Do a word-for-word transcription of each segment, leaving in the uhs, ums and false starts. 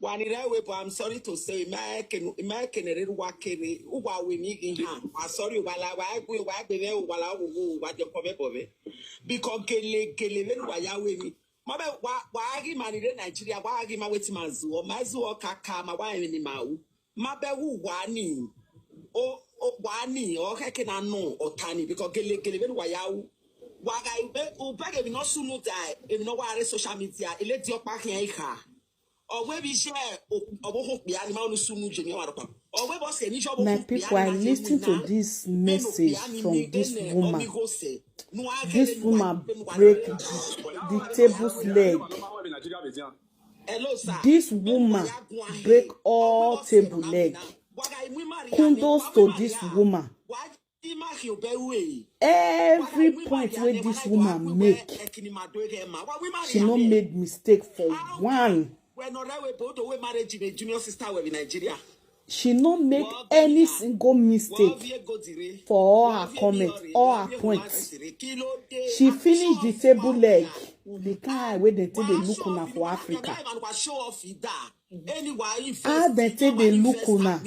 Wa ni rre ẹvbo ebo, I'm sorry to say, ima ẹkene, ima ẹkene rre uwa kere, uwa wẹ emwi ghi han. Wa sorry, uwa la, wa gbe, wa gbe mwẹ, uwa la, uwa, uwa diọkọ mwẹ bọ mwẹ. Because gele, gele vbene uwa ya wẹ emwi. Ma bẹ, wa, wa ghi ma ni rre Nigeria, wa ghi ma wetin ma zuọ, ma zuọ kaka, ma wa emwi ni ma ru. Ma bẹ wu wa ni, o, o, wa ni, ọ khẹke na nọ, ọ ta ni, because gele, gele vbene uwa ya ru. Wa gha, ube, ube ghe emwi ne ọ sunu da, emwi ne ọ wa rre social media, eledi ọkpa khian i kha. Ọ wẹ vbe iye ọvbokhan okpia ni ma unu sunu ye emwi ọmwa rhọkpa. Ọ wẹ vbe ọ sẹ ne iye ọvbokhan okpia ni ma ye emwi na, vbene okpia ni miẹn vbene ọ ni gho sẹ, ne uwa ghẹ vbene uwa, vbene uwa ghẹ vbene uwa ghẹ. Hello, sir. This woman break all table leg. Kudos to this woman. Every point wey this woman make, she no made mistake for one. She no make any single mistake for all her comments, all her points. She finish the table leg, the kind wey dem take dey look una for Africa. How dem take dey look una?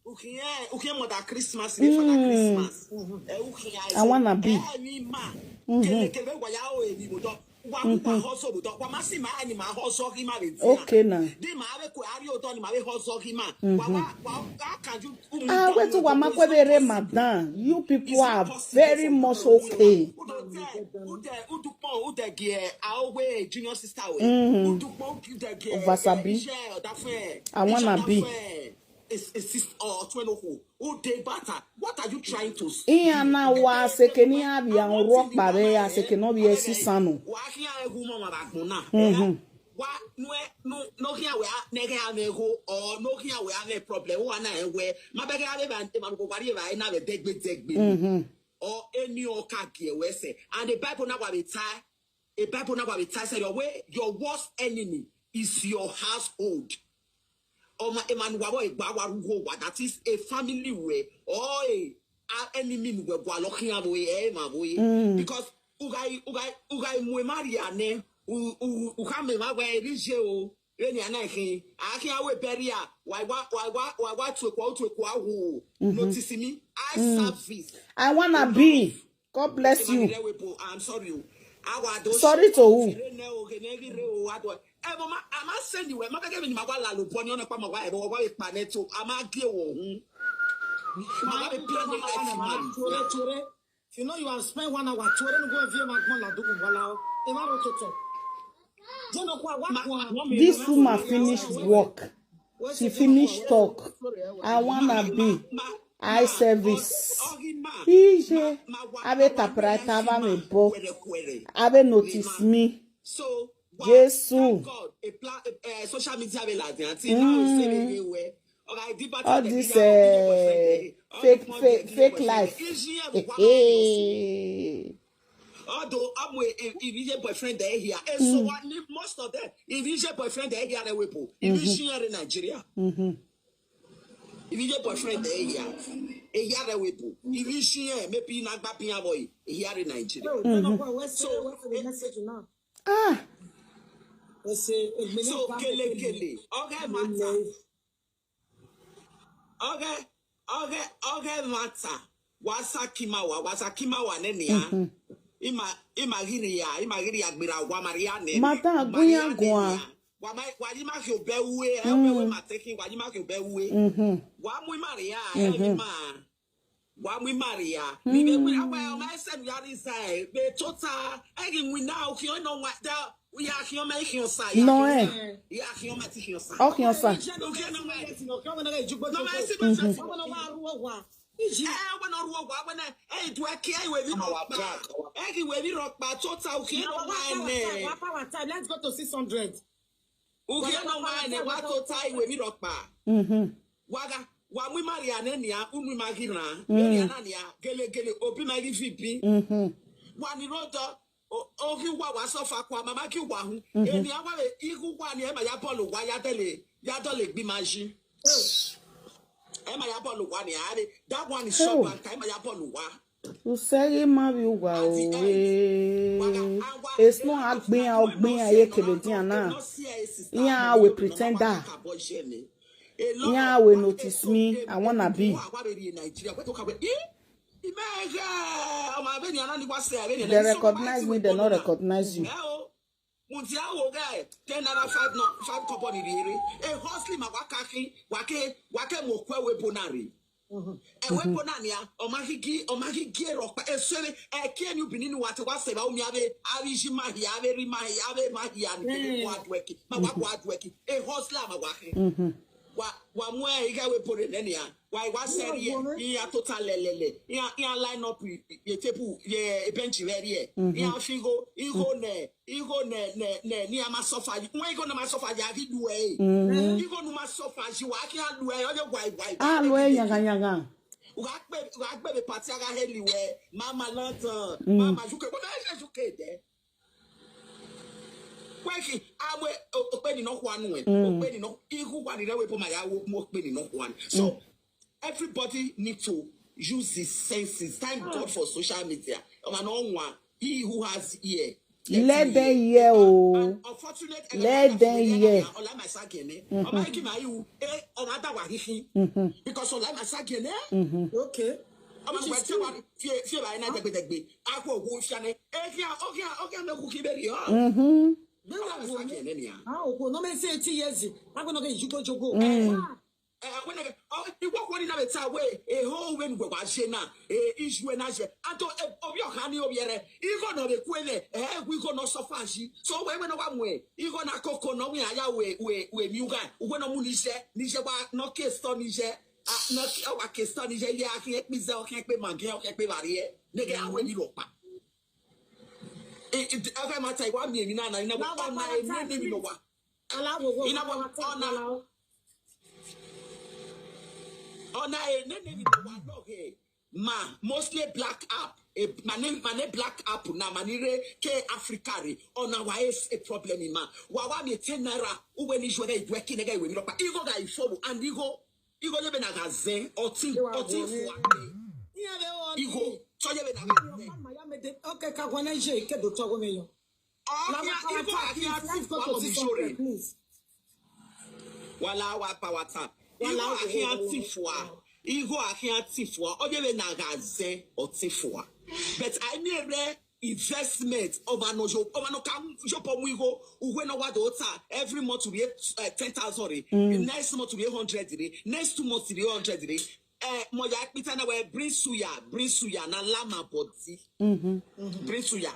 Ukhiẹn, ukhiẹn Mother Christmas, dey Father Christmas. Eh, ukhiẹn I wanna be. Eh, ni ma. Kele, kele, wa ya o, eh, ni mo dọ. Wa, wa hustle, dọ. Wa ma si ma, ni ma hustle, ki ma be dia. Okay, now. Di ma be ko ari odọ, ni ma be hustle, ki ma. Wa, wa, wa, how can you, ah, wait, wa ma kwe be re madam. You people are very much okay. Ude, ude, udukpọn, ude gie, a owe junior sister we. Udukpọn, ude gie, Ovasabi. Eh, iṣẹ ọdafẹ. I wanna be. Is, is this, uh, twin ohu? Who dey bata? What are you trying to say? Iran na wa seke ne iran vbe a rhọkpa vbe a seke ne ọ vbe ẹ sisan nọ. Wa khian ẹ gu mọ ma vbe agbọn na. Eh? Wa nuẹ, nu, no khian wẹ a, ne khian vbe gho, or no khian wẹ a vbe problem, wa na ẹ wẹ. Ma bẹghe a vbe ba, emwa ne uwa rhie vbe a na vbe dẹgbe dẹgbe. Or eni ọ ka gie wẹ sẹ. And the Bible na wa vbe ta, the Bible na wa vbe ta sẹ, your way, your worst enemy is your household. Ọmwa, emwa ne uwa vbe gba wa ru ugho uwa, that is a family wẹ, or a, a enemy ne uwẹ gualọ khian vbe ẹ, emwa vbe. Because u gha, u gha, u gha mu emwa rhia nẹ, u, u, u khama emwa wẹ, "Erha iye o, vbene a na khin, a khian wẹ burial, wa wa, wa wa, wa wa tuekua, tuekua hu, notice me, eye service." I wanna be. God bless you. I'm sorry o. Sorry to who? Ẹ, mama, a ma send you, ma bẹghe emwi ni ma wa la lobọ ni, ọna kpa ma wa, ẹ, wa, wa vbe kpa nẹ to, a ma gie wọ hun. Ma wa vbe plan the life you marry. If you know you have spent one hour, tuorre nu go vie ma gbọn la dugu wala o. E ma ro toto. This woman finish work. She finish talk. I wanna be. Eye service. Iye, a vbe typewriter vbe amẹ bọ. A vbe notice me. Jesu. Social media vbe ladian till now, say vbe ye wẹ. All this, eh, fake, fake, fake life. Although I'm with, if you boyfriend there here, and so what, most of them, if you boyfriend there here, they will, if you in Nigeria, if you boyfriend there here, here they will, if you, maybe in Agbapian boy, here in Nigeria. So, what's the message now? Ah. So, kele, kele. Okay, matter. Ọghe, ọghe, ọghe ẹmwata, wa sa ki ima wa, wa sa ki ima wa nene a. Ima, ima ghi rhia, ima ghi rhia gberra wa, ma rhia nene. Madan, ma rhia nene guan. Wa ma, wa yi ima khian obẹ ue, ẹ wẹ, wẹ ma te khin, wa yi ima khian obẹ ue. Wa mu ima rhia, ẹ ima. Wa mu ima rhia. Ni vbe wẹ, a wẹ, ọ ma ẹsẹ nu ya rhie zẹ, vbe tota, ẹ ghi winna, u khian nọ wa, da, u ya khian ọmọ, i khian osa, ya khian ọmọ, i ya khian ọmọ, ti khian osa. Ọ khian osa. Ẹ, wẹ ne ọ rhuo owa, wẹ ne, ẹ, i duẹ kie, ẹ, i wẹ emwi rhọkpa. Ẹ ghi wẹ emwi rhọkpa, tota, u khian nọ wa nẹ. Let's go to six hundred. U khian nọ wa nẹ, wa tota, i wẹ emwi rhọkpa. Wa gha, wa mu ima rhia nẹ nia, unu ima ghi rran. Vbe nia na nia, gelegele, obi ima ghi vibi. Wa ni rre odọ, o, o ghi uwa wa suffer kua, mama ghi uwa hu. Enia wa vbe, igho uwa ni, ẹ ma ya bọlọ uwa, ya dọle, ya dọle gbe ima yi. Ẹ ma ya bọlọ uwa ni, a re, that one is sure, ẹ ma ya bọlọ uwa. Usẹ ghi ma vbe uwa o, eh. Esno a gbe iran, ọ gbe iran ye kevbe edian na. Iran a wẹ pretender. Iran a wẹ notice me, I wanna be. They recognize me, they no recognize you. Mudia wo ghe ten naira, five no, five kọbọ ni rhiere. E hustling ma wa ka khin, wa ke, wa ke mu okhuo ẹvbo ebo na rre. Ẹvbo ebo na nia, ọ ma ghi gi, ọ ma ghi gi rhọkpa. Eso vbe, ẹki eni Benin ni wa te wa sẹ evba, u miẹn avbe, avbe iji ma hia, avbe erha ma hia, avbe ma hia ni kevbe wa duẹki, ma wa wa duẹki. E hustler ma wa khin. Wa, wa mu igho ẹvbo ebo rre nẹ nia. Wa, wa sẹ rrie, iran tota lẹlẹlẹ, iran, iran line up ye table, ye bench vbe rrie, iran fi igho, igho nẹ, igho nẹ, nẹ, nẹ, ne iran ma suffer yi, wẹ igho ne ma suffer yi, a ghi lu ẹre. Igho ne ma suffer yi, wa khian lu ẹre, ọ ye wa, wa, A lu ẹre yanghan yanghan. U gha gbe, u gha gbe vbe party, a gha heli wẹ, mama London, mama U K, but ẹ U K dẹ. Wẹ khin, a mu okpeni nọkhua nuẹn, okpeni nọ, igho uwa ni rre ẹvbo ebo ma ya mu okpeni nọkhua ni. So, everybody need to use his senses. Thank God for social media. Ọmwa ne ọ wan, he who has ear, let him hear. Let them hear o. And unfortunately, let them hear. Ọla ma sa gẹnẹ. Ọma ghi ma ru, eh, ọmwa da wa khin khin. Because ọla ma sa gẹnẹ. Okay. Ọmwa wa te wa fi, fi ba na dẹgbẹdẹgbe. A khuo wu fianẹ. Okhian, okhian, okhian mẹ khu khin vberriọ. Ọla ma sa gẹnẹ nia. Ah, okhuo nọ mẹ thirty years. A gbe nọ ghe jogo jogo. Eh, wẹ nẹ, ọ, iwọ khuo ni na vbe ta wẹ, eho vbene uwẹ wa ye na, eh, issue na ye. Ato, eh, ovbi ọkhan ni ovbi ẹre, igho nọ vbe kue mwẹ, eh, gu igho nọ suffer yi. So, wẹ, wẹ nọ wa muẹn, igho na koko nọ, wẹ ya wẹ, wẹ, wẹ miẹn ugha, uwẹ nọ mu ni ye, ni ye wa, nọ ke store ni ye, a, nọ ke, ọ wa ke store ni ye, ye a khian kpe izẹ, ọ khian kpe maggi, ọ khian kpe vbarriẹ, nẹghẹ a wẹ ni rhọkpa. I, I, ọ gha ma ta, I wa miẹn emwi na na, I na wẹ, ọna enene emwi nọ wa. Ina wa, ọna, ọna enene emwi nọ wa lọghẹ. Ma, mostly black app, eh, ma ne, ma ne black app na, ma ni rre ke Africa rre, ọna wa e problem ma. Wa wa miẹn ten naira, uwẹ ni juẹ ghẹ iduẹ ki nẹghẹ iwẹ ni rhọkpa. Igho gha ifo, and igho, igho ye vbene a gha zẹ, ọtin, ọtin fua. Igho, tọ ye vbene a gha zẹ. Okay, ka guan ye, ke do tọ wẹ mẹ yọ. Ọ khian, igho a khian tiv fua, please. Wala wa power tap. Igho a khian tiv fua. Igho a khian tiv fua. Ọ ye vbene a gha zẹ, ọtin fua. But I mean, re investment, ọmwa nọ yo, ọmwa nọ ka yo pọ mu igho, uwẹ nọ wa do ta, every month will be, eh, ten thousand rre. Next month will be hundred rre. Next two months will be hundred rre. Eh, mọ ya kpita na wẹ, bring suya, bring suya, na la ma body. Bring suya.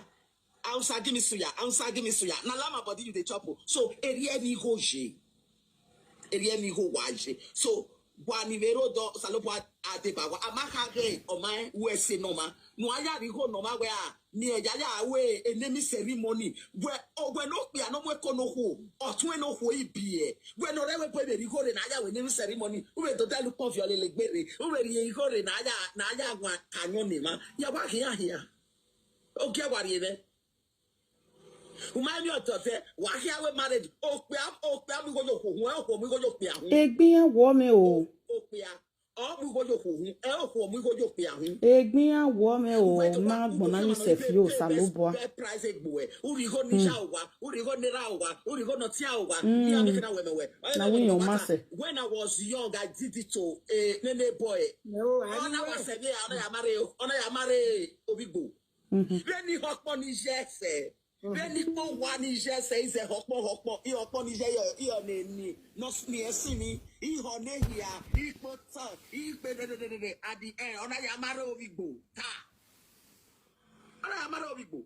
Hausa, give me suya. Hausa, give me suya. Na la ma body you dey chop o. So, erriẹ ne igho ye. Erriẹ ne igho wa ye. So, wa ni vbe rre odọ, Osanobua a deba wa. A ma kha ghe, ọ ma ru ẹse nọ ma. Ne uwa ya rhie igho nọ ma wẹ a, miẹn ya ya wẹ enemy ceremony. Wẹ, ọ, wẹ ne okpia nọ mu eko ne okhuo, ọ tuẹn ne okhuo ibiẹ. Wẹ ne ọ rre ẹvbo ebo vbe rhie igho rre ne a ya wẹ enemy ceremony. U vbe do dẹlẹ ukpọn viọ lele egbe rre. U vbe rhie igho rre ne a ya, ne a ya wan ka ayọn ne emwa. Ya wa khian hian. Ogie wa rrie mwẹ. U ma miẹn ọtẹn ọtẹn, wa khian wẹ marriage, okpia, okpia mu igho ye okhuo uhunmwu, okhuo mu igho ye okpia uhunmwu. Egbe iran wọọ mwẹ o. Okpia, ọ mu igho ye okhuo uhunmwu, ẹ okhuo mu igho ye okpia uhunmwu. Egbe iran wọọ mwẹ o, ma gbọnna yourself yo, Osanobua. Best price egbe ẹ, u rhie igho ne iye owa, u rhie igho ne erha owa, u rhie igho ne ọtiẹn owa, iran vbe kena wẹ mẹ wẹ. Na wẹ iran ma sẹ. When I was young, I did it to, eh, nene boy. Ọ na wa sẹ vbe, ọ na ya marry, ọ na ya marry Ovbigbo. Vbene ihọkpọ ni ye ẹsẹ, vbene ikpọ owa ni ye ẹsẹ, izẹ họkpọ họkpọ, ihọkpọ ni ye ẹsẹ, ihọ ne ni, nọ s-, ni ẹsin ni, ihọ ne hia, ikpọ tan, ikpe dededede, at the end, ọ na ya marry Ovbigbo, ta. Ọ na ya marry Ovbigbo.